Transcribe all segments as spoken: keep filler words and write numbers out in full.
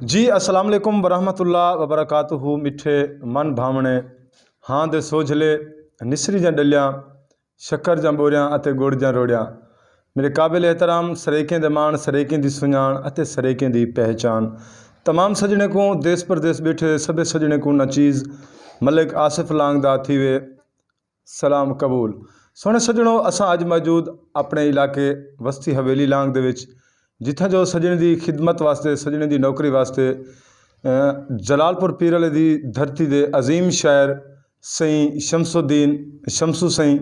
جی، السلام علیکم ورحمۃ اللہ وبرکاتہ۔ مٹھے من بھاونے، ہاں دے سوجھلے، نسری جاں ڈلیاں، شکر جاں بوریاں اتے گڑ جاں روڑیاں۔ میرے قابل احترام سرائیکیں دے ماݨ، سرائیکیں دی سنڄاݨ اتے سرائیکیں دی پہچان۔ تمام سڄݨیں کوں، دیس پردیس ٻیٹھے سبھے سڄݨیں کوں ناچیز ملک آصف لانگ دا تھیوے سلام قبول۔ سوہݨے سڄݨو، اساں اڄ موجود اپݨے علاقے وستی حویلی لانگ دے وچ، جتھاں جو سڄݨے دی خدمت واسطے، سڄݨے دی نوکری واسطے، اے، جلال پور پیر والے دی دھرتی دے عظیم شاعر سئیں شمس الدین شمسو سئیں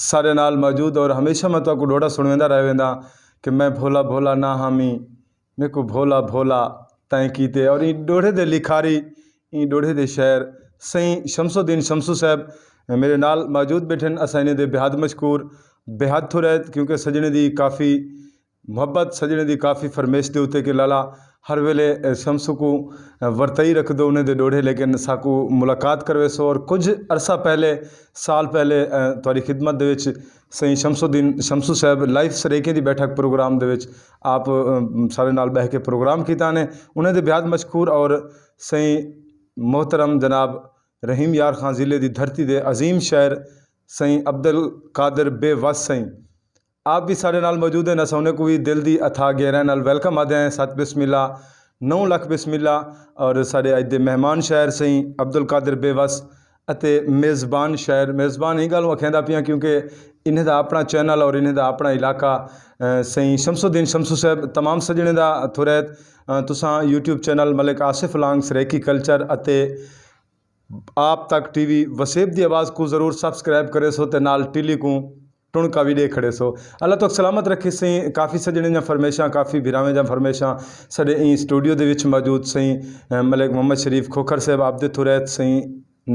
ساݙے نال موجود۔ اور ہمیشہ میں تہاکوں ݙوہڑا سݨویندا رہ وینداں کہ میں بھولا بھولا نہ ہامی، میکوں بھولا بھولا تیں کیتے۔ اور ایں ݙوہڑے دے لکھاری، ایں ݙوہڑے دے شاعر سئیں شمس الدین شمسو صاحب میرے نال موجود ٻیٹھن۔ اساں انہیں دے بے حد مشکور، بے حد تھورائت، کیونکہ سڄݨے دی کافی محبت، سڄݨے دی کافی فرمائش دے اتے کہ لالا ہر ویلے، اے، شمس کوں، اے، ورتائی رکھدو انہیں دے ݙوہڑے، لیکن ساکوں ملاقات کرویسو۔ اور کجھ عرصہ پہلے، سال پہلے، اے، تہاݙی خدمت دے وچ سئیں شمس الدین شمسو صاحب لائیو سرائیکیں دی بیٹھک پروگرام دے وچ آپ، اے، سارے نال ٻہہ کے پروگرام کیتا نے۔ انہیں دے بے حد مشکور۔ اور سئیں محترم جناب رحیم یار خان ضلع دی دھرتی دے عظیم شاعر سئیں عبدالقادر بے وس سئیں آپ وی ساݙے نال موجود ہن۔ اساں انہیں کوں وی دل دی اتھاہ گہرائیں نال ویلکم آہدے ہیں۔ ست بسم اللہ، نو لکھ بسم اللہ۔ اور ساݙے اڄ دے مہمان شاعر سئیں عبدالقادر بے وس اتے میزبان شاعر، میزبان ایں ڳالھوں آکھیندا پیاں کیونکہ انہیں دا اپݨا چینل اور انہیں دا اپݨا علاقہ، اے، سئیں شمس الدین شمسو صاحب تمام سڄݨیں دا تھورائت۔ اے، تساں یوٹیوب چینل ملک آصف لانگ سرائیکی کلچر اتے آپ تک ٹی وی وسیب دی آواز کوں ضرور سبسکرائب کریسو تے نال ٹلی کوں ٹݨکا وی ݙے کھڑیسو۔ اللہ تہاکوں سلامت رکھے سئیں۔ کافی سڄݨیں دیاں فرمائشاں، کافی بھراویں دیاں فرمائشاں ساݙے ایں اسٹوڈیو دے وچ موجود سئیں، اے، ملک محمد شریف کھوکھر صاحب آپ دے تھورائت، سئیں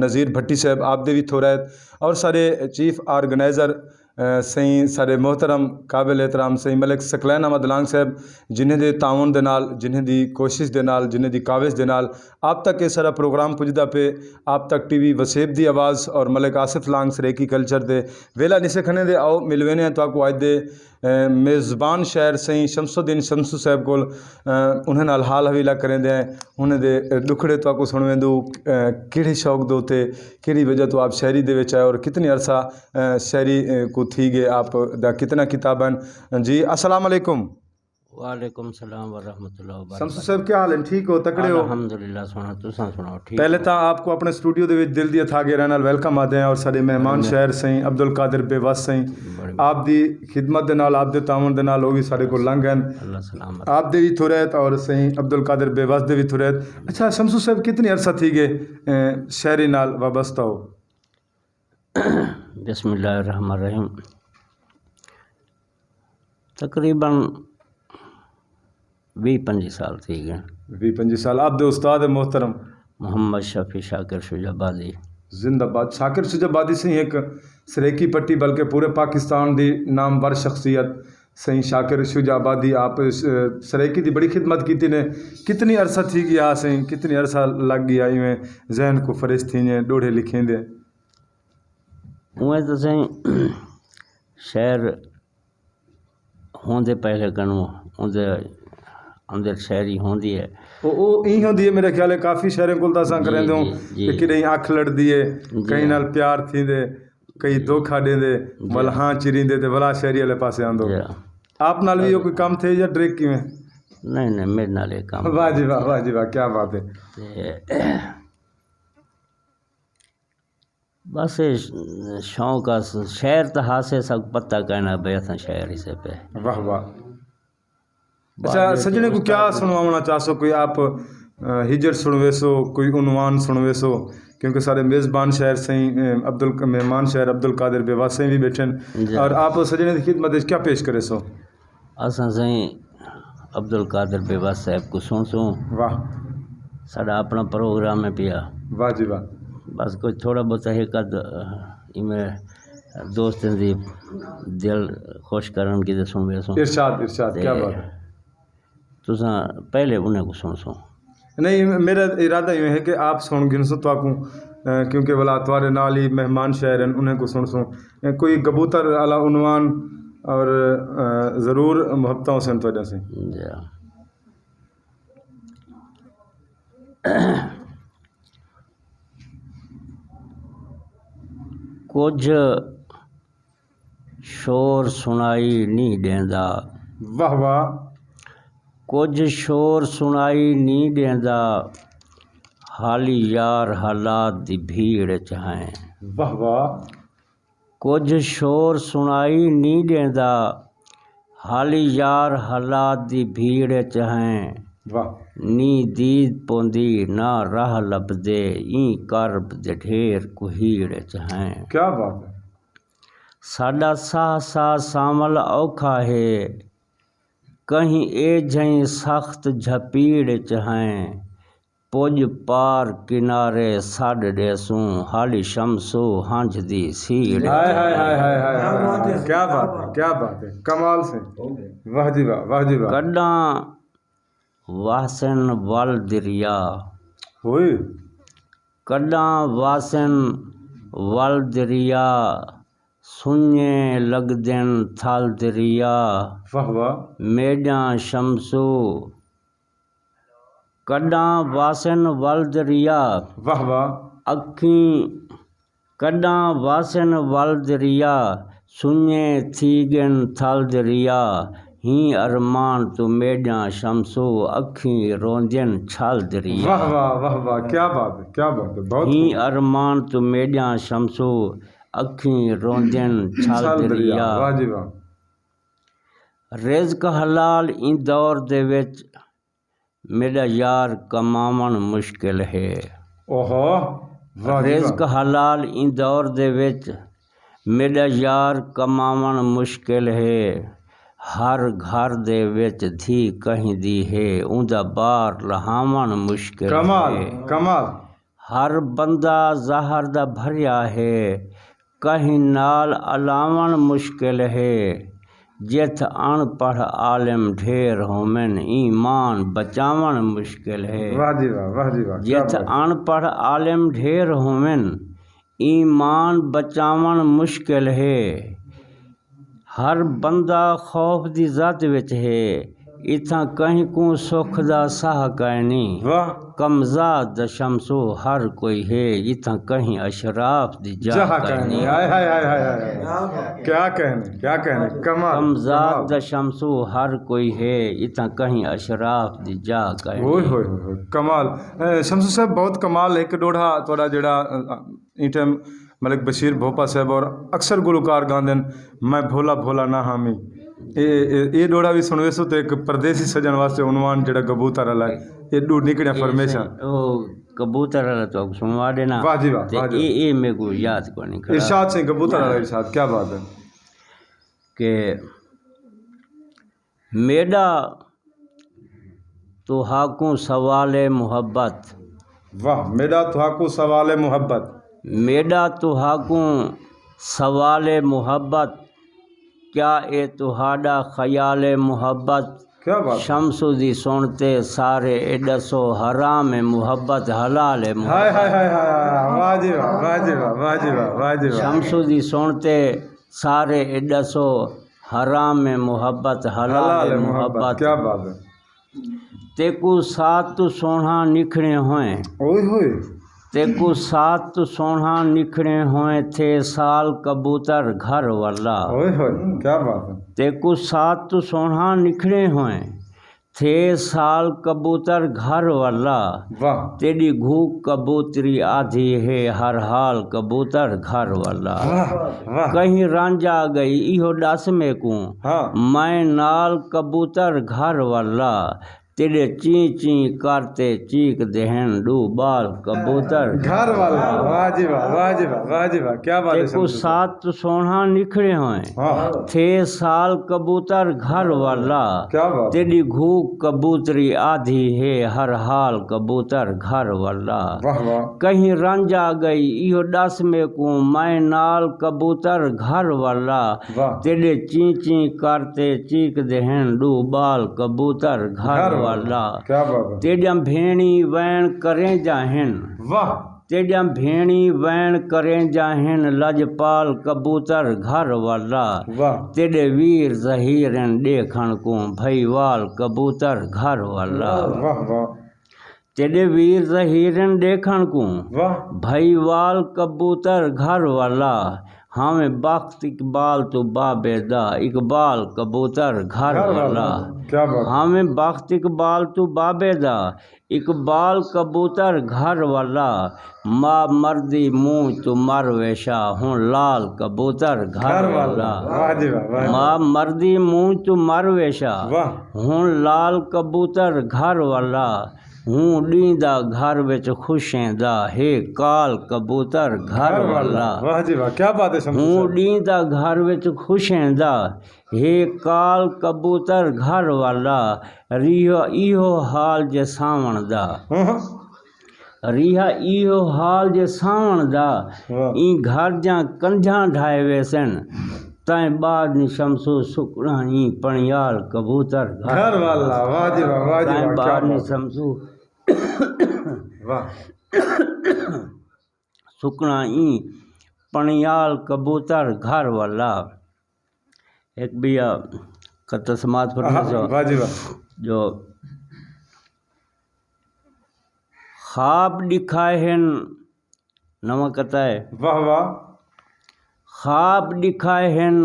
نذیر بھٹی صاحب آپ دے وی تھورائت، اور ساݙے چیف آرگنائزر، اے، سئیں ساݙے محترم قابل احترام سئیں ملک ثقلین احمد لانگ صاحب، جنہیں دے تعاون دے نال، جنہیں دی کوشش دے نال، جنہیں دی کاوش دے نال آپ تک اے سارا پروگرام پڄدا پئے۔ آپ تک ٹی وی وسیب دی آواز اور ملک آصف لانگ سرائیکی کلچر دے ویلا نسے کھنے دے۔ آؤ ملوینے ہیں تہاکوں اڄ دے، اے، میزبان شاعر سئیں شمس الدین شمسو صاحب کول، اے، انہیں نال حال حویلا کریندے ہیں، انہیں دے، اے، ݙکھڑے تہاکوں سݨویندوں، اے، کیڑھے شوق دے اتے، کیڑھی وجہ توں آپ شاعری دے وچ آئے اور کتنی عرصہ، اے، شاعری، اے، کوں تھی ڳئے، آپ دا کتنا کتاب ہن۔ جی، السلام علیکم۔ وعلیکم السلام ورحمۃ اللہ وبرکاتہ۔ شمسو صاحب، کیا حال ہے؟ ٹھیک ہو؟ تکڑے ہو؟ الحمدللہ، سوہݨا، تساں سݨاؤ، ٹھیک پہلے ہو؟ تاں آپ کوں اپݨے اسٹوڈیو دے وچ دل دی اتھاہ گہرائیں نال ویلکم آہدے ہیں، اور ساݙے مہمان بڑی شاعر سئیں عبدالقادر بے وس سئیں، بڑی آپ دی خدمت دے نال، آپ دے تعاون دے نال او وی ساݙے کول لنگھ ڳئے۔ اللہ سلامت۔ آپ دے وی تھورائت اور سئیں عبدالقادر بے وس دے وی تھورائت۔ اچھا شمسو صاحب، کتنی عرصہ تھی ڳئے، اے، شاعری نال وابستہ ہو؟ بسم اللہ الرحمن الرحیم۔ تقریباً ویہہ پنجی سال تھی ڳئے۔ ویہہ پنجی سال۔ آپ دے استاد محترم؟ محمد شفیع شاکر شجاع آبادی۔ زندہ باد۔ شاکر شجاع آبادی سئیں ہک سرائیکی پٹی بلکہ پورے پاکستان دی نامور شخصیت سئیں شاکر شجاع آبادی، آپ، اے، سرائیکی دی بڑی خدمت کیتی نے۔ کتنی عرصہ تھی ڳیا سئیں؟ کتنی عرصہ لڳ ڳیا ایویں ذہن کوں فریش تھیندے، ݙوہڑے لکھیندے؟ اونویں تاں سئیں شعر ہوندے پہلے کنوں اوندے اندر شاعری ہوندی ہے۔ او، او ایں ہوندی ہے، میرے خیال ہے کافی شاعریں کول تاں اساں جی، کریندے ہوں جی، جی۔ کہ کݙہیں اکھ لڑدی ہے، جی۔ کہیں نال پیار تھیندے، کہیں جی۔ دھوکا ݙیندے، جی۔ ول ہاں چریندے تے ولا شاعری والے پاسے آندو۔ جی۔ آپ نال وی او کوئی کم تھئے یا ڈریک کیویں؟ نہیں، نہیں، میرے نال یہ کم واہ جی واہ، واہ جی واہ، کیا بات ہے۔ تے بس اے ش-، شوق اس، شعر تاں ہاسے ساکوں پتہ کائنا بھئی اساں شاعر ہسے پئے۔ واہ واہ۔ بعد اچھا، وچ سڄݨیں کوں کیا استاد سݨواوݨا چاہسو؟ کوئی آپ، اے، ہجر سݨویسو، کوئی عنوان سݨویسو؟ کیونکہ ساݙے میزبان شاعر سئیں، اے، عبدال-، مہمان شاعر عبدالقادر بے وس سئیں وی ٻیٹھن۔ جی۔ اور آپ سڄݨیں دی خدمت وچ کیا پیش کریسو؟ اساں سئیں عبدالقادر بے وس صاحب کوں سݨسوں۔ واہ۔ ساݙا اپݨا پروگرام ہے پیا۔ واہ جی واہ۔ بس کجھ تھوڑا بہت ہک ادھ ایویں دوستیں دی دل خوش کرݨ کیتے سݨویسوں۔ ارشاد، ارشاد، تے کیا بات ہے۔ تساں پہلے انہیں کوں سݨسوں۔ نہیں، میرا ارادہ ایویں ہے کہ آپ سݨ گھنسو تہاکوں، اے، کیونکہ ولا تہاݙے نال ہی مہمان شاعر ہن، انہیں کوں سݨسوں۔ اے، کوئی کبوتر والا عنوان اور، اے، ضرور محبتاں ہوسن تہاݙیاں سئیں۔ جی۔ کجھ شور سݨائی نی ݙیندا۔ واہ واہ۔ کجھ شور سݨائی نی ݙیندا، حالی یار حالات دی بھیڑ اچ ہیں۔ واہ واہ۔ کجھ شور سݨائی نی ݙیندا، حالی یار حالات دی بھیڑ اچ ہیں۔ واہ۔ نی دید پوندی نہ راہ لبھدے، ایں کرب دے ڈھیر کوہیڑ اچ ہیں۔ کیا بات ہے۔ ساݙا ساہ ساہ سانول اوکھا ہے، کہیں ایجھیں سخت جھپیڑ اچ ہیں۔ پڄ پار کنارے سݙ ݙیسوں، حالی شمسو ہنجھ دی سیڑ اچ ہیں۔ ہائے ہائے ہائے ہائے ہائے۔ کیا بات ہے، کیا بات ہے، کمال سے۔ واہ جی واہ، واہ جی واہ۔ کݙاں واسن ول دریا۔ ہوئے۔ کݙاں واسن ول دریا، سنڄے لڳدن تھل دریا۔ واہ واہ۔ میݙیاں شمسو کݙاں واسن ول دریا۔ واہ واہ۔ اکھیں کݙاں واسن ول دریا، سنڄے تھی ڳن تھل دریا۔ ہیں ارمان توں میݙیاں شمسو، اکھیں روندین چھل دریا۔ واہ واہ، واہ واہ، کیا بات ہے، کیا بات ہے، بہت ہیں خوب۔ ارمان توں میݙیاں شمسو، اکھیں روندین چھل چھل دریا۔ دریا۔ واہ جی واہ۔ رزق حلال ایں دور دے وچ میݙا یار کماوݨ مشکل ہے۔ اوہو، واہ جی واہ۔ رزق حلال ایں دور دے وچ میݙا یار کماوݨ مشکل ہے۔ ہر گھر دے وچ دھی کہیں دی ہے، اوندا بار لہاوݨ مشکل کمال، ہے۔ کمال۔ ہر بندہ زہر دا بھریا ہے، کہیں نال الاوݨ مشکل ہے۔ جتھ اݨ پڑھ عالم ڈھیر ہوون، ایمان بچاوݨ مشکل ہے۔ واہ جی واہ، واہ جی واہ، کیا جتھ بات ہے۔ اݨ پڑھ عالم ڈھیر ہوون، ایمان بچاوݨ مشکل ہے۔ ہر بندہ خوف دی زد وچ ہے، اتھاں کہیں کوں سکھ دا ساہ کائنی۔ واہ۔ کمزاد دا شمسو ہر کوئی ہے، اتھاں کہیں اشراف دی جاہ جاہ کائنی۔ کائنی۔ ہائے، ہائے، ہائے، ہائے، ہائے۔ کیا کہنے، کیا کہنے، کمال، کمزاد کمال۔ دا شمسو ہر کوئی ہے، اتھاں کہیں اشراف دی جاہ کائنی۔ اوئے ہوئے ہوئے ہوئے، کمال۔ اے، شمسو صاحب، بہت کمال۔ ہک ݙوہڑا تہاݙا جیڑھا، اے، ایں ٹائم ملک بشیر بھوپا صاحب اور اکثر گلوکار گاندن، میں بھولا بھولا نہ ہامی۔ اے، اے، اے ݙوہڑا وی سݨویسو تے ہک پردیسی سڄݨ واسطے عنوان جیڑھا کبوتر والا ہے۔ اے ݙو نکڑیاں اے فرمیشاں۔ سائیں، او کبوتر والا تہاکوں سݨوا ݙینا۔ واہ جی واہ، تے واہ جی اے، واہ۔ اے میکوں یاد کونی کھڑا۔ ارشاد سائیں، کبوتر والا ارشاد، کیا بات ہے۔ کہ میݙا تہاکوں سوال محبت۔ واہ، میݙا تہاکوں سوال محبت۔ میݙا تہاکوں سوال محبت، کیا اے تہاݙا خیال محبت؟ کیا بات ہے۔ شمس دی سݨ تے سارے اے ݙسو، حرام اے محبت، حلال اے محبت؟ ہائے، ہائے، ہائے، ہائے، ہائے۔ واہ جی واہ، واہ جی واہ، واہ جی واہ، واہ جی واہ۔ شمس دی سݨ تے سارے اے ݙسو، حرام اے محبت، حلال اے محبت۔ کیا بات ہے۔ تیکوں سات توں سوہݨا نکھڑے ہوئے۔ اوئے ہوئے۔ تیکوں سات توں سوہݨا نکھڑے ہوئے، تھئے سال کبوتر گھر والا۔ اوئے ہوئے، کیا بات ہے۔ تیکوں سات توں سوہݨا نکھڑے ہوئے، تھئے سال کبوتر گھر والا۔ واہ۔ تیݙی گھوک کبوتری آدھی ہے، ہر حال کبوتر گھر والا۔ واہ، واہ۔ کہیں رنج آ ڳئی، ایہو ݙس میکوں۔ ہاں۔ میں نال کبوتر گھر والا۔ تیݙے چیں چیں کر تے چیکدے ہن ݙو ٻال کبوتر۔ گھر والا، واہ جی واہ، واہ جی واہ، واہ جی واہ، کیا بات ہے تیکوں شمس صاحب۔ سات سوہݨا نکھڑے ہوئے۔ ہاں۔ تھئے سال کبوتر گھر والا۔ کیا بات ہے۔ تیݙی گھوک کبوتری آدھی ہے، ہر حال کبوتر گھر والا۔ واہ واہ۔ کہیں رنج آ ڳئی، ایہو ݙس میکوں، میں نال کبوتر گھر والا۔ واہ۔ تیݙے چیں چیں کر تے چیکدے ہن ݙو ٻال کبوتر گھر گھر والا۔ والا۔ کیا بات ہے۔ تیݙیاں بھیݨیں ویݨ کرینجاں ہن۔ واہ۔ تیݙیاں بھیݨیں ویݨ کرینجاں ہن، لڄپال کبوتر گھر والا۔ واہ۔ تیݙے ویر زہیر ہن ݙیکھݨ کوں، بھئیوال کبوتر گھر والا۔ واہ واہ۔ تیݙے ویر ظہیرن ݙیکھݨ کوں۔ واہ۔ بھئی وال کبوتر گھر والا، ہاویں بخت اقبال توں بابے دا، اقبال کبوتر گھر گھر والا۔ والا۔ کیا بات۔ ہاویں بخت اقبال توں بابے دا، اقبال کبوتر گھر والا، ماء مردی مونجھ توں مر ویشا، ہݨ لال کبوتر گھر گھر والا۔ والا۔ واہ جی واہ، واہ جی۔ ماء مردی مونجھ توں مر ویشا، واہ۔ ہݨ لال کبوتر گھر والا، ہوں ݙینہہ دا گھر وچ خوشیں دا، ہے کال کبوتر گھر والا۔ واہ جی واہ، کیا بات ہے شمس ہوں صاحب۔ ݙینہہ دا گھر وچ خوشیں دا، ہے کال کبوتر گھر والا، ریہا ایہو حال جے ساوݨ دا۔ ہاں ہاں۔ ریہا ایہو حال جے ساوݨ دا، واہ۔ ایں گھر دیاں کندھیاں ڈھائے ویسن، تائیں ٻار نی شمسو سکݨا ایں پݨیال کبوتر گھر والا، واہ جی واہ، واہ جی تائیں واہ، کیا ٻار نی بات ہے۔ شمسو واہ۔ سکݨا ایں پݨیال کبوتر گھر والا۔ ہک ٻیا قطعہ سماعت فرمیسو۔ واہ جی واہ۔ جو خواب ݙکھائے ہن، نواں قطعہ ہے۔ واہ واہ۔ خواب ݙکھائے ہن،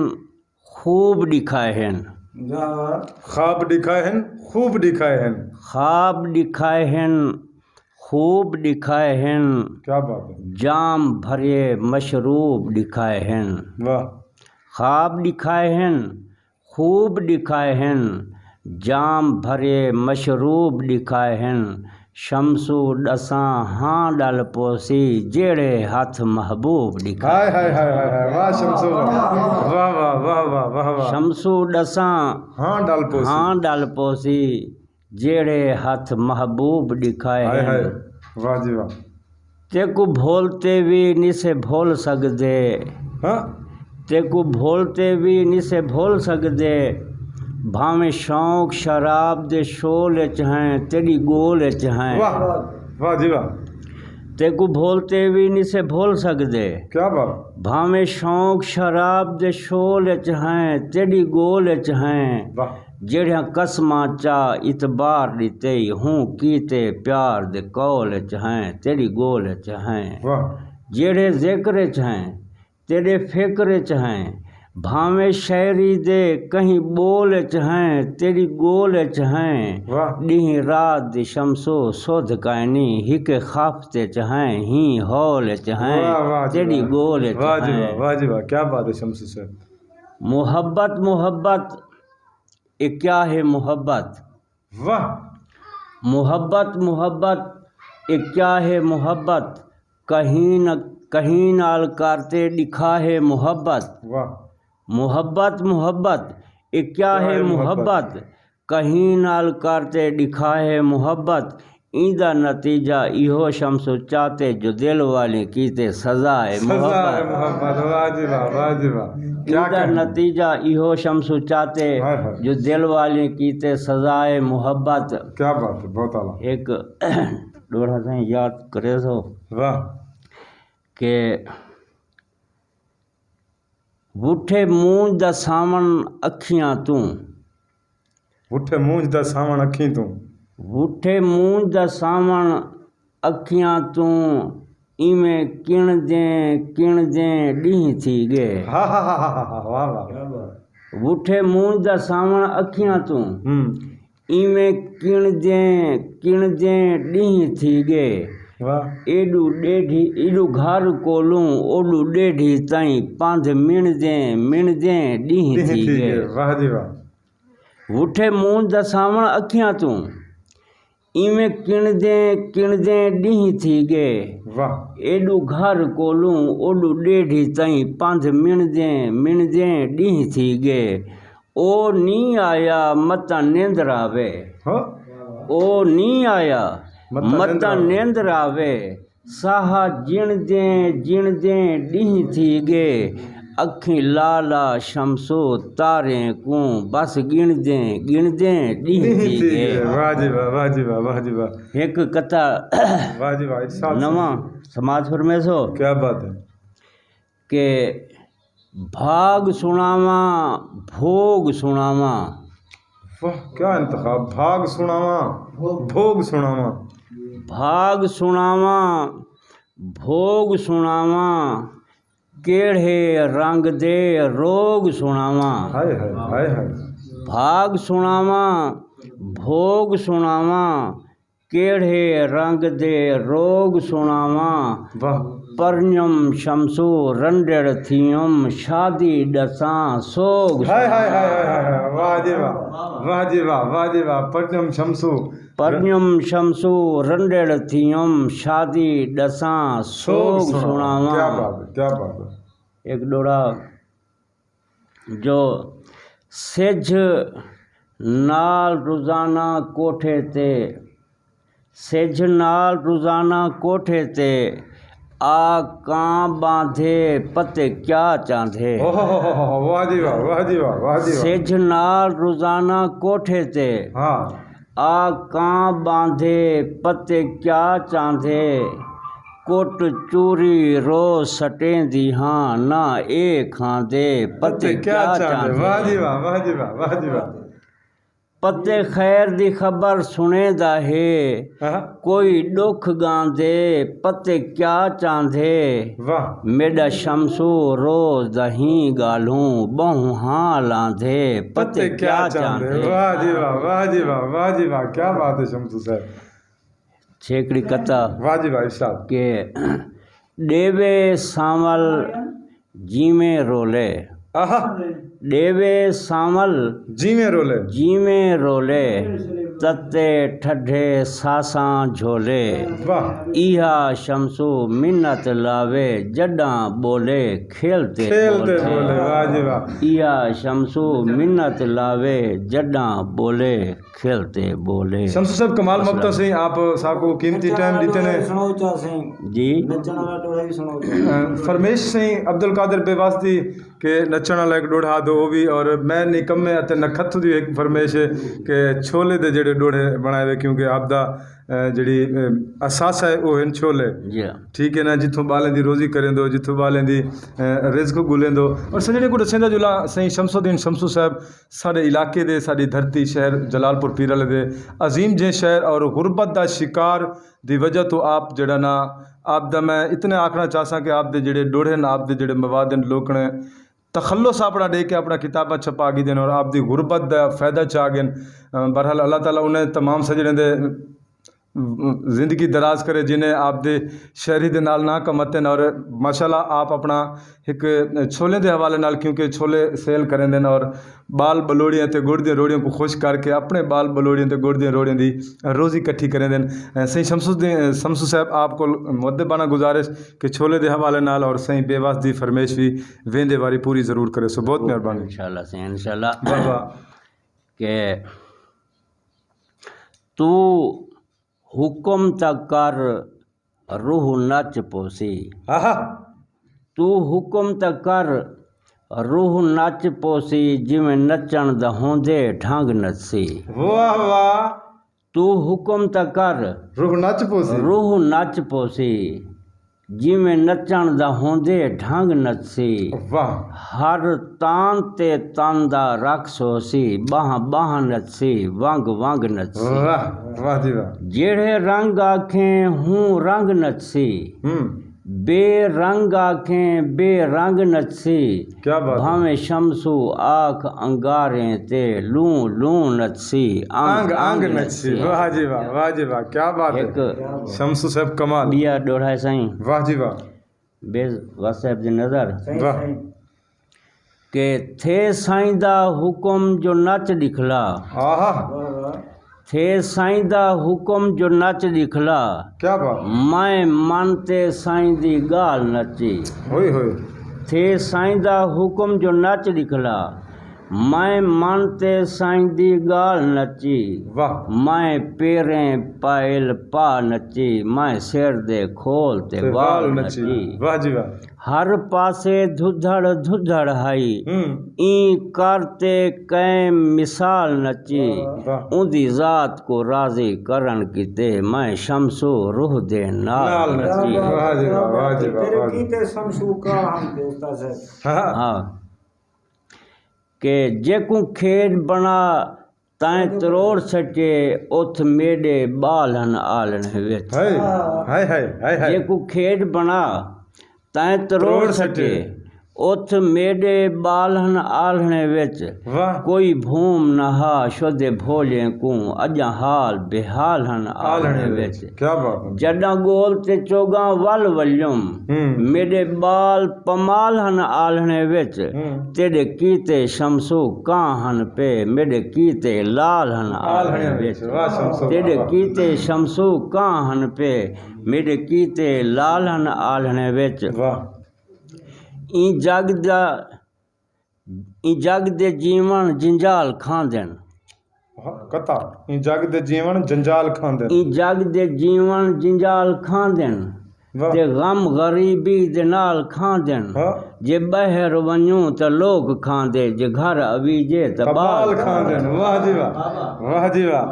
خوب ݙکھائے ہن۔ خواب ݙکھائے ہن، خوب ݙکھائے ہن۔ خواب ݙکھائے ہن، خوب ݙکھائے ہن۔ کیا بات ہے۔ جام بھریے مشروب ݙکھائے ہن۔ واہ۔ خواب ݙکھائے ہن، خوب ݙکھائے ہن۔ جام بھریے مشروب ݙکھائے ہن۔ شمسو ݙساں ہاں ݙل پوسی، جیڑھے ہتھ محبوب ݙکھائے۔ ہائے ہائے ہائے ہائے ہائے، واہ شمسو واہ۔ واہ واہ واہ واہ واہ۔ شمسو ݙساں ہاں ݙل پوسی۔ ہاں ݙل پوسی، جیڑھے ہتھ محبوب ݙکھائے ہائے ہائے۔ ہن۔ واہ جی واہ۔ تیکوں بھول تے وی نسے بھول سڳدے۔ ہاں۔ تیکوں بھول تے وی نسے بھول سڳدے۔ بھاویں شوق شراب دے شول اچ ہیں، تیݙی ڳول اچ ہیں۔ واہ واہ جی واہ۔ تیکوں بھول تے وی نسے بھول سڳدے۔ کیا بات۔ بھاویں شوق شراب دے شول اچ ہیں، تیݙی ڳول اچ ہیں۔ واہ۔ جیڑھیاں قسماں چا اعتبار ݙتے، ہوں کیتے پیار دے قول اچ ہیں، تیݙی ڳول اچ ہیں۔ واہ۔ جیڑھے ذکر اچ ہیں، تیݙے فکر اچ ہیں۔ بھانویں شاعری دے کہیں ٻول اچ ہیں، تیݙی ڳول اچ ہیں۔ واہ۔ ݙینہہ رات دی شمسو سدھ کائنی، ہک خفت اچ ہیں، ہیں ہول اچ ہیں، واہ، واہ جی تیݙی واہ۔ ڳول اچ واہ جی ہیں۔ واہ، واہ جی واہ، کیا بات ہے شمس صاحب۔ محبت، محبت، اے کیا ہے محبت؟ واہ۔ محبت، محبت، اے کیا ہے محبت؟ کہیں نہ، کہیں نال کر تے ݙکھا ہے محبت۔ واہ۔ محبت، محبت، اے کیا ہے محبت؟ کہیں نال کر تے ݙکھا ہے محبت۔ ایندا نتیجہ ایہو شمس چاتے جو دل والیں کیتے سزا ہے سزا ہے محبت۔ محبت۔ واہ جی واہ، واہ جی واہ۔ کیا ایندا کہنے۔ نتیجہ ایہو شمس چاتے ہائے ہائے۔ جو دل والیں کیتے سزا ہے محبت۔ کیا بات ہے، بہت اعلیٰ۔ ہک ݙوہڑا سائیں یاد کریسو واہ۔ کہ وٹھے مونجھ دا ساوݨ اکھیاں توں۔ وٹھے مونجھ دا ساوݨ اکھیں توں۔ وٹھے مونجھ دا ساوݨ اکھیاں توں، ایویں کݨدیں کݨدیں ݙینہہ تھی ڳئے۔ ہا ہا ہا ہا ہا، واہ واہ۔ وٹھے مونجھ دا ساوݨ اکھیاں توں، ہوں۔ ایویں کݨدیں کݨدیں ݙینہہ تھی ڳئے۔ واہ۔ ایݙو ݙیڈھی، ایݙو گھر کولوں اوݙو ݙیڈھی تائیں پندھ مݨدیں مݨدیں ݙینہہ ݙینہہ تھی تھی ڳئے۔ ڳئے، واہ جی واہ۔ وٹھے مونجھ دا ساوݨ اکھیاں توں، ایویں کݨدیں کݨدیں ݙینہہ تھی ڳئے۔ واہ۔ ایݙو گھر کولوں اوݙو ݙیڈھی تائیں پندھ مݨدیں مݨدیں ݙینہہ تھی ڳئے۔ او نی آیا متاں نندر آوے۔ ہاں۔ او نی آیا متاں متاں نندر آوے۔ نندر آوے۔ ساہ جݨدیں جݨدیں ݙینہہ تھی ڳئے۔ اکھیں لا لا شمسو تاریں کوں، بس ڳݨدیں ڳݨدیں ݙینہہ تھی ڳئے۔ واہ جی واہ، واہ جی واہ، واہ جی واہ۔ ہک قطعہ واہ جی واہ، ارشاد نواں سماعت فرمیسو کیا بات ہے۔ کہ بھاڳ سݨاواں، بھوڳ سݨاواں۔ واہ، کیا انتخاب، بھاڳ سݨاواں، بھوڳ سݨاواں۔ بھاڳ سݨاواں، بھوڳ سݨاواں، کیڑھے رنگ دے روڳ سݨاواں۔ ہائے ہائے، ہائے ہائے۔ بھاڳ سݨاواں، بھوڳ سݨاواں، کیڑھے رنگ دے روڳ سݨاواں۔ واہ۔ پرنم شمسو رنڈڑ تھیوم، شادی ݙساں سوڳ ہائے ہائے ہائے سݨاواں۔ ہائے ہائے ہائے۔ واہ جی واہ، واہ جی واہ، واہ جی واہ۔ پرنم شمسو۔ پرنم شمسو رنڈڑ تھیوم، شادی ݙساں سوڳ سوڳ سݨاواں۔ سݨاواں۔ کیا بات ہے، کیا بات ہے۔ ایک ݙوہڑا جو سجھ نال روزانہ کوٹھے تے، سجھ نال روزانہ کوٹھے تے، آ کاں ٻاندھے پتے کیا چاندھے۔ اوہ ہو ہو ہو، واہ جی واہ، واہ جی واہ، واہ جی واہ۔ سجھ نال روزانہ کوٹھے تے، ہاں۔ آ کاں ٻاندھے پتے کیا چاندھے، کٹ چوری روز سٹیندی ہاں، نہ اے کھاندے پتے کیا چاندھے۔ واہ جی واہ، واہ جی واہ، واہ جی واہ۔ پتے خیر دی خبر سݨیندا ہے، ہاں۔ کوئی ݙکھ ڳاندے پتے کیا چاندھے۔ واہ۔ میݙا شمسو روز دا ہیں ڳالھوں، ٻہوں ہاں لاندھے پتے کیا چاندھے۔ واہ جی واہ، واہ جی واہ، واہ جی واہ، کیا بات ہے شمسو صاحب۔ چھیکڑی قطعہ واہ جی واہ، ارشاد۔ کہ ݙیوے سانول جیویں رولے، آہا۔ ݙیوے سانول جیویں رولے۔ جیویں رولے، تتے ٹھڈے ساساں جھولے۔ واہ۔ ایہا شمسو منت لاوے جݙاں ٻولے کھل تے کھل تے ٻولے۔ ٻولے، واہ جی واہ۔ ایہا شمسو منت لاوے جݙاں ٻولے کھل تے ٻولے۔ شمسو صاحب، کمال ممتا سئیں، آپ ساکوں قیمتی ٹائم ݙتے نے۔ سݨاؤ چا سئیں۔ جی۔ نچݨ والا ٹولا وی سݨاؤ چا۔ فرمیش سئیں عبدالقادر بیواس دی کہ نچݨ والا ہک ݙوہڑا ݙو، او وی، اور میں نکمے اتے نکھتھ دی ہک فرمیش ہے کہ چھولے دے جڑے ݙوہڑے بݨائے وے، کیونکہ آپ دا، اے، جڑی، اے، اثاثہ ہے، او ہن چھولے۔ جی ہاں۔ ٹھیک ہے نا، جتھوں ٻالیں دی روزی کریندو، جتھوں ٻالیں دی، اے، رزق ڳولیندو۔ اور سڄݨیں کوں ݙسیندا جلاں، سئیں شمس الدین شمسو صاحب ساݙے علاقے دے، ساݙی دھرتی، شہر جلال پور پیرالے دے عظیم جیں شہر، اور غربت دا شکار دی وجہ توں آپ جڑا نا، آپ دا میں اتنے آکھݨا چاہساں کہ آپ دے جڑے ݙوہڑے ہن، آپ دے جڑے مواد ہن، لوکݨے تخلص اپݨا ݙے کے اپݨا کتاباں چھپا گھدن، اور آپ دی غربت دا فائدہ چا ڳن۔ بہرحال، اللہ تعالیٰ انہیں تمام سڄݨیں دے زندگی دراز کرے، جنہیں آپ دے شاعری دے نال نہ کم اتن، اور ماشاءاللہ آپ اپݨا ہک چھولیں دے حوالے نال، کیونکہ چھولے سیل کریندن اور ٻال ٻلوڑیاں تے ڳڑ دیاں روڑیاں کوں خوش کر کے اپݨے ٻال ٻلوڑیاں تے ڳڑ دیاں روڑیاں دی روزی کٹھی کریندن۔ سئیں شمس الدین، شمسو صاحب، آپ کول مؤدبانہ گزارش کہ چھولے دے حوالے نال اور سئیں بیواس دی فرمیش وی ویندے واری پوری ضرور کریسو۔ بہت مہربانی۔ انشاءاللہ سئیں، انشاءاللہ۔ واہ واہ۔ کہ توں حکم تاں کر، روح نچ پوسی۔ آہا۔ توں حکم تاں کر، روح نچ پوسی، جیویں نچݨ دا ہوندے ڈھنگ نچسی۔ واہ واہ۔ توں حکم تاں کر، روح نچ پوسی۔ روح نچ پوسی، جیویں نچݨ دا ہوندے ڈھنگ نچسی۔ واہ۔ ہر تان تے تن دا رقص ہوسی، ٻانہہ ٻانہہ نچسی، ونگ ونگ نچسی۔ واہ، واہ جی واہ۔ جیڑھے رنگ آکھیں ہوں رنگ نچسی، ہوں۔ بے رنگ آکھیں بے رنگ نچسی۔ کیا بات ہے۔ بھانویں شمسو آکھ انگاریں تے لوں لوں نچسی، انگ انگ انگ نچسی۔ واہ جی واہ، واہ جی واہ، کیا بات ہے۔ ہک شمسو صاحب کمال۔ ٻیا ݙوہڑا ہے سئیں، واہ جی واہ۔ بیواس صاحب دی نظر۔ واہ۔ کہ تھے سائیں دا حکم جو نچ ݙکھلا۔ آہا۔ تھے سائیں دا حکم جو نچ ݙکھلا۔ کیا بات۔ میں من تے سائیں دی ڳالھ نچی۔ ہوئے ہوئے۔ تھے سائیں دا حکم جو نچ ݙکھلا۔ میں من تے سائیں دی ڳالھ نچی۔ واہ۔ میں پیریں پائل پا نچی۔ میں سر دے کھول تے وال نچی۔ واہ جی واہ۔ ہر پاسے دھدھڑ دھدھڑ ہئی۔ ہوں۔ ایں کر تے قائم مثال نچی۔ واہ۔ اوندی ذات کوں راضی کرݨ کیتے میں شمسو روح دے نال نال نچی۔ نچی۔ واہ جی واہ، واہ جی واہ، تیرے واہ جی۔ کیتے شمسو کا ہم دوستا سے۔ ہاں۔ ہاں۔ کہ جیکوں کھیݙ بݨا تائیں تروڑ سٹے اتھ میݙے ٻال ہن آلھݨے وچ۔ ہائے، ہائے، ہائے، ہائے، ہائے۔ جیکوں کھیݙ بݨا تائیں تروڑ تروڑ سٹے۔ سٹے۔ اتھ میݙے ٻال ہن آلھݨے وچ۔ واہ۔ کوئی بھوم نہ ہا شدے بھولیں کوں، اڄاں حال بے حال ہن آلھݨے آلھݨے وچ۔ وچ۔ کیا بات ہے۔ جݙاں ڳول تے چوڳاں ول ولیم، ہوں۔ میݙے ٻال پمال ہن آلھݨے وچ۔ ہوں۔ تیݙے کیتے شمسو کاں ہن پئے، میݙے کیتے لال ہن آلھݨے آلھݨے وچ۔ وچ۔ واہ شمسو، تیݙے واہ۔ کیتے شمسو کاں ہن پئے، میݙے کیتے لال ہن آلھݨے وچ۔ واہ۔ ایں جڳ دا، ایں جڳ دے جیوݨ جنجال کھاندن۔ ہاں، قطع۔ ایں جڳ دے جیوݨ جنجال کھاندن۔ ایں جڳ دے جیوݨ جنجال کھاندن۔ واہ۔ تے غم غریبی دے نال کھاندن۔ ہاں۔ جے ٻاہر ونڄوں تاں لوک کھاندے، جے گھر اویجے تاں تاں ٻال ٻال کھاندن۔ کھاندن۔ واہ جی واہ۔ واہ جی واہ۔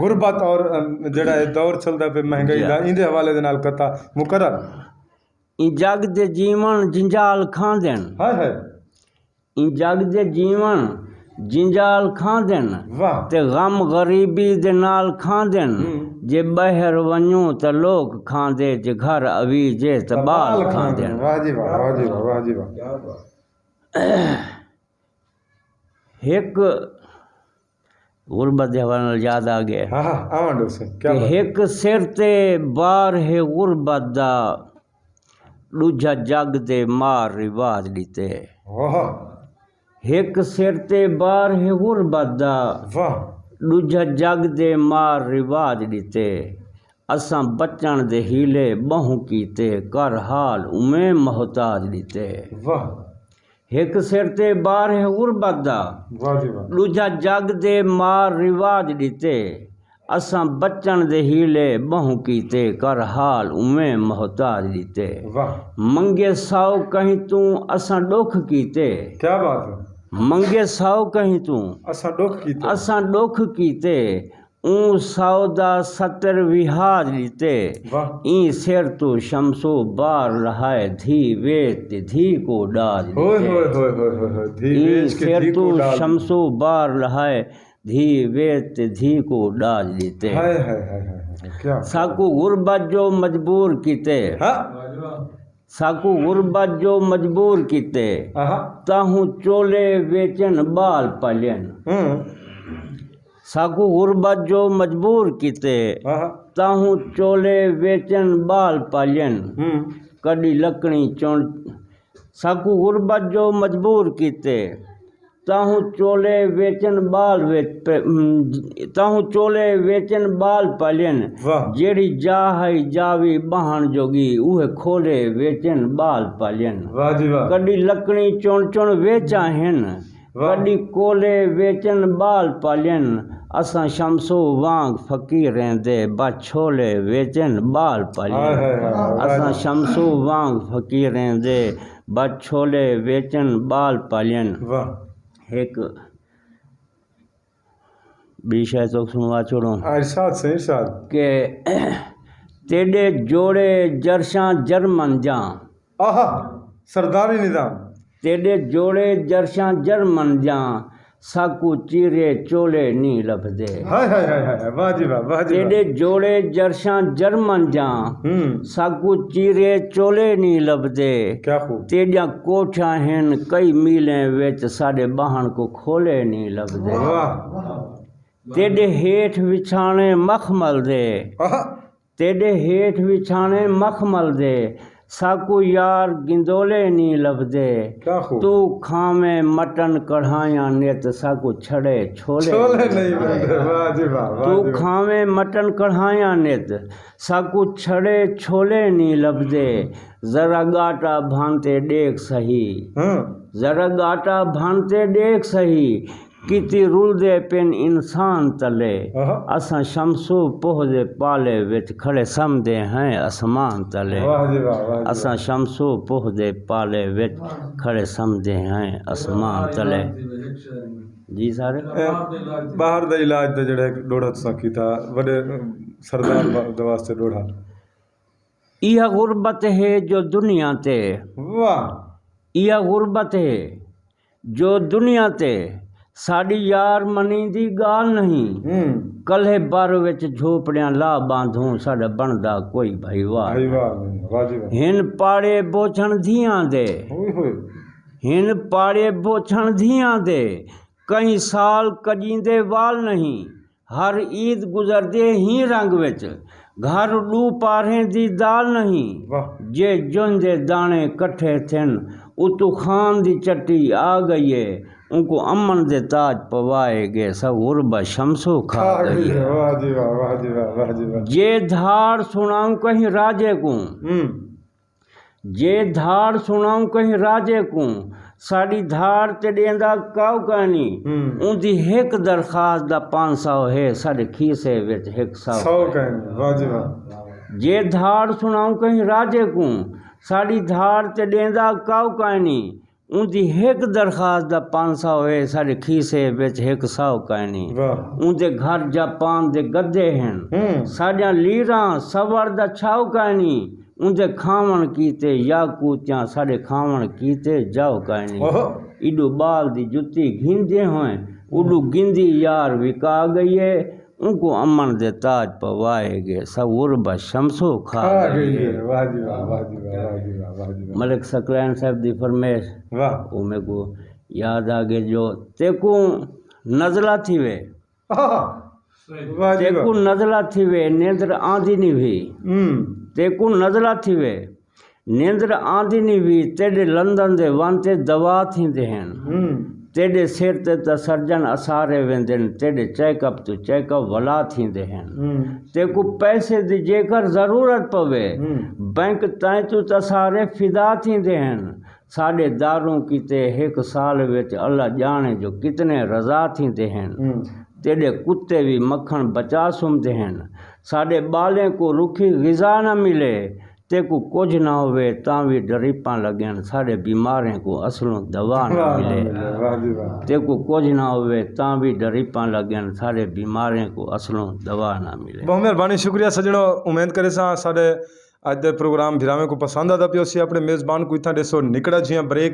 غربت اور، ام، جڑا اے دور چلدا پئے مہنگائی جی۔ دا، ایندے حوالے دے نال قطع مکرر۔ ایں جڳ دے جیوݨ جنجال کھاندن۔ ہائے ہائے۔ ایں جڳ دے جیوݨ جنجال کھاندن۔ واہ۔ تے غم غریبی دے نال کھاندن۔ ہوں۔ جے ٻاہر ونڄوں تاں لوک کھاندے، جے گھر اویجے تاں تاں ٻال ٻال کھاندن۔ کھاندن۔ واہ جی واہ، واہ جی واہ، واہ جی واہ۔ ہک غربت دے حوالے نال یاد آ ڳئے۔ ہاں، ہاں، آوݨ ݙیسے۔ کیا کہ بات ہے۔ ہک سر تے بار ہے غربت دا، ݙوجھا جڳ دے مار رواج ݙتے۔ واہ۔ ہک سر تے بار ہے غربت دا، واہ۔ ݙوجھا جڳ دے مار رواج ݙتے۔ اساں بچݨ دے حیلے ٻہوں کیتے، کر حال اونویں محتاج ݙتے۔ واہ۔ ہک سر تے بار ہے غربت دا، واہ جی واہ۔ ݙوجھا جڳ دے مار رواج ݙتے۔ اساں بچݨ دے حیلے ٻہوں کیتے، کر حال اونویں محتاج ݙتے۔ واہ۔ منگے سو کہیں توں اساں ݙکھ کیتے۔ کیا بات ہے۔ منگے سو کہیں توں اساں ݙکھ کیتے۔ اساں ݙکھ کیتے۔ اوں سو دا ستر وہاج ݙتے۔ واہ۔ ایں سر توں شمسو بار لہائے، دھی ویچ تے دھی کوں ݙاج ݙتے۔ ہوئے ہوئے ہوئے ہوئے ہوئے ہوئے، دھی ایں ویچ کے سر دھی توں کوں ݙاج۔ شمسو بار لہائے، دھی ویچ تے دھی کوں ݙاج ݙتے۔ ہائے ہائے ہائے ہائے ہائے، کیا۔ ساکوں غربت جو مجبور کیتے۔ ہاں۔ ساکوں غربت جو مجبور کیتے۔ آہا۔ تاہوں چولے ویچن ٻال پلین۔ ہوں۔ ساکوں غربت جو مجبور کیتے۔ آہا۔ تاہوں چولے ویچن ٻال پلین۔ ہوں۔ کݙی لکڑیں چݨ، ساکوں غربت جو مجبور کیتے۔ تاہوں چولے ویچن ٻال ویچ پ-، ام، تاہوں چولے ویچن ٻال پلین۔ واہ۔ جیڑھی جا ہئی جاوی ٻہݨ جوڳی، اوہے کھولے ویچن ٻال پلین۔ واہ جی واہ۔ کݙی لکڑیں چݨ چݨ ویچاں ہن، واہ۔ کݙی کولے ویچن ٻال پلین۔ اساں شمسو وانگ فقیریں دے، بس چھولے ویچن ٻال پلین۔ ہائے ہائے ہائے، واہ اساں جی۔ شمسو وانگ فقیریں دے، بس چھولے ویچن ٻال پلین۔ واہ۔ ہک ٻی شے توں سݨوا چھوڑوں۔ ہاں، ارشاد سئیں، ارشاد۔ کہ تیݙے جوڑے جرشاں جرمن جاں۔ آہا، سرداری نظام۔ تیݙے جوڑے جرشاں جرمن جاں، ساکوں چیرے چولے نی لبھدے۔ ہائے ہائے ہائے ہائے، واہ جی واہ، واہ جی واہ۔ تیݙے جوڑے جرشاں جرمن جاں، ہوں۔ ساکوں چیرے چولے نی لبھدے۔ کیا خوب۔ تیݙیاں کوٹھیاں ہن کئی میلیں وچ، ساݙے ٻہݨ کوں کھولے نی لبھدے۔ واہ۔ تیݙے ہیٹھ وچھاݨے مخمل دے۔ آہا۔ تیݙے ہیٹھ وچھاݨے مخمل دے، ساکوں یار گندولے نی لبھدے۔ کیا خوب۔ توں کھاویں مٹن کڑھائیاں نت، ساکوں چھڑے چھولے چھولے نی نہیں لبھدے۔ ملدے۔ واہ جی واہ، واہ توں جی واہ۔ کھاویں مٹن کڑھائیاں نت، ساکوں چھڑے چھولے نی لبھدے۔ ذرا ڳاٹا بھن تے ݙیکھ سہی۔ ہاں۔ ذرا ڳاٹا بھن تے ݙیکھ سہی۔ کیتی رلدے پن انسان تلے۔ آہا۔ اساں شمسو پوہ دے پالے وچ کھڑے سمدے ہیں اسمان تلے۔ واہ جی واہ، واہ جی اساں واہ۔ شمسو پوہ دے پالے وچ کھڑے سمدے ہیں اسمان تلے۔ جی سر۔ اے، ٻاہر دا علاج دا جڑا ہک ݙوہڑا تساں کیتا، وݙے سردار با-، دے واسطے ݙوہڑا۔ ایہا غربت ہے جو دنیا تے۔ واہ۔ ایہا غربت ہے جو دنیا تے ساݙی یار منیندی ڳالھ نہیں۔ ہوں۔ کلھے بر وچ جھوپڑیاں لا ٻاندھوں، ساݙا بݨدا کوئی بھائیوال بھائیوال نہیں۔ واہ جی واہ۔ ہن پاڑے بوچھݨ دھیاں دے۔ ہوئے ہوئے۔ ہن پاڑے بوچھݨ دھیاں دے، کہیں سال کڄیندے وال نہیں۔ ہر عید گزردے ہی رنگ وچ، گھر ݙو پارہیں دی دال نہیں۔ واہ۔ جے جنج دے داݨے کٹھے تھن، اتوں خان دی چٹی آ ڳئی ہے، اونکوں امن دے تاج پوائے ڳئے، سو غربت شمسو کھا کھا ڳئی ڳئی ہے۔ ہے۔ واہ جی واہ، واہ جی واہ، واہ جی واہ۔ جے دھاڑ سݨاؤں کہیں راجے کوں، ہوں۔ جے دھاڑ سݨاؤں کہیں راجے کوں، ساݙی دھاڑ تے ݙیندا کاؤ کائنی۔ ہوں۔ اوندی ہک درخواست دا پنج سو ہے، ساݙے کھیسے وچ ہک سو سو کائنی۔ کائنی۔ واہ جی واہ۔ جے دھاڑ سݨاؤں کہیں راجے کوں، ساݙی دھاڑ تے ݙیندا کاؤ کائنی۔ اوندی ہک درخواست دا پنج سو ہے، ساݙے کھیسے وچ ہک سو کائنی۔ واہ۔ اوندے گھر جاپان دے گدے ہن۔ ہوں۔ ساݙیاں لیراں سوڑ دا چھاؤ کائنی۔ اوندے کھاوݨ کیتے یاقوتیاں، ساݙے کھاوݨ کیتے جاؤ کائنی۔ اوہو۔ ایݙو ٻال دی جتی گھندے ہوئیں، اݙو گندی یار وکا ڳئی ہے۔ اونکوں امن دے تاج پوائے ڳئے، سو غربت شمسو کھا کھا ڳئی ڳئی ہے۔ ہے۔ واہ جی واہ، واہ جی واہ، واہ جی واہ، واہ جی واہ۔ ملک ثقلین صاحب دی فرمائش، واہ۔ او میکوں یاد آ ڳئے جو تیکوں نزلہ تھیوے۔ آہا۔ واہ جی واہ۔ تیکوں نزلہ تھیوے، نیندر آندی نی وی۔ ہوں۔ تیکوں نزلہ تھیوے، نیندر آندی نی وی، تیݙے لندن دے ون تے دوا تھیندے ہن۔ ہوں۔ تیݙے سر تے تاں سرجن اسارے ویندن، تیݙے چیک اپ توں چیک اپ ولا تھیندے ہن۔ ہوں۔ تیکوں پیسے دی جیکر ضرورت پوے، ہوں۔ بینک تائیں توں تاں سارے فدا تھیندے ہن۔ ساݙے داروں کیتے ہک سال وچ اللہ ڄاݨے جو کتنے رضا تھیندے ہن۔ ہوں۔ تیݙے کتے وی مکھݨ بچا سمدے ہن۔ ساݙے ٻالیں کوں رکھی غذا نہ ملے، تیکوں کجھ نہ ہووے تاں وی ڈریپاں لڳن، ساݙے بیماریں کوں اصلوں دوا نہ واہ، ملے۔ واہ، واہ جی واہ۔ تیکوں کجھ نہ ہووے تاں وی ڈریپاں لڳن، ساݙے بیماریں کوں اصلوں دوا نہ ملے۔ بہت مہربانی، شکریہ سجݨو۔ امید کریساں ساݙے اڄ دے پروگرام بھراویں کوں پسند آندا پیا ہوسی۔ اپݨے میزبان کوں اتھاں ݙیسو نکڑا جھیاں بریک۔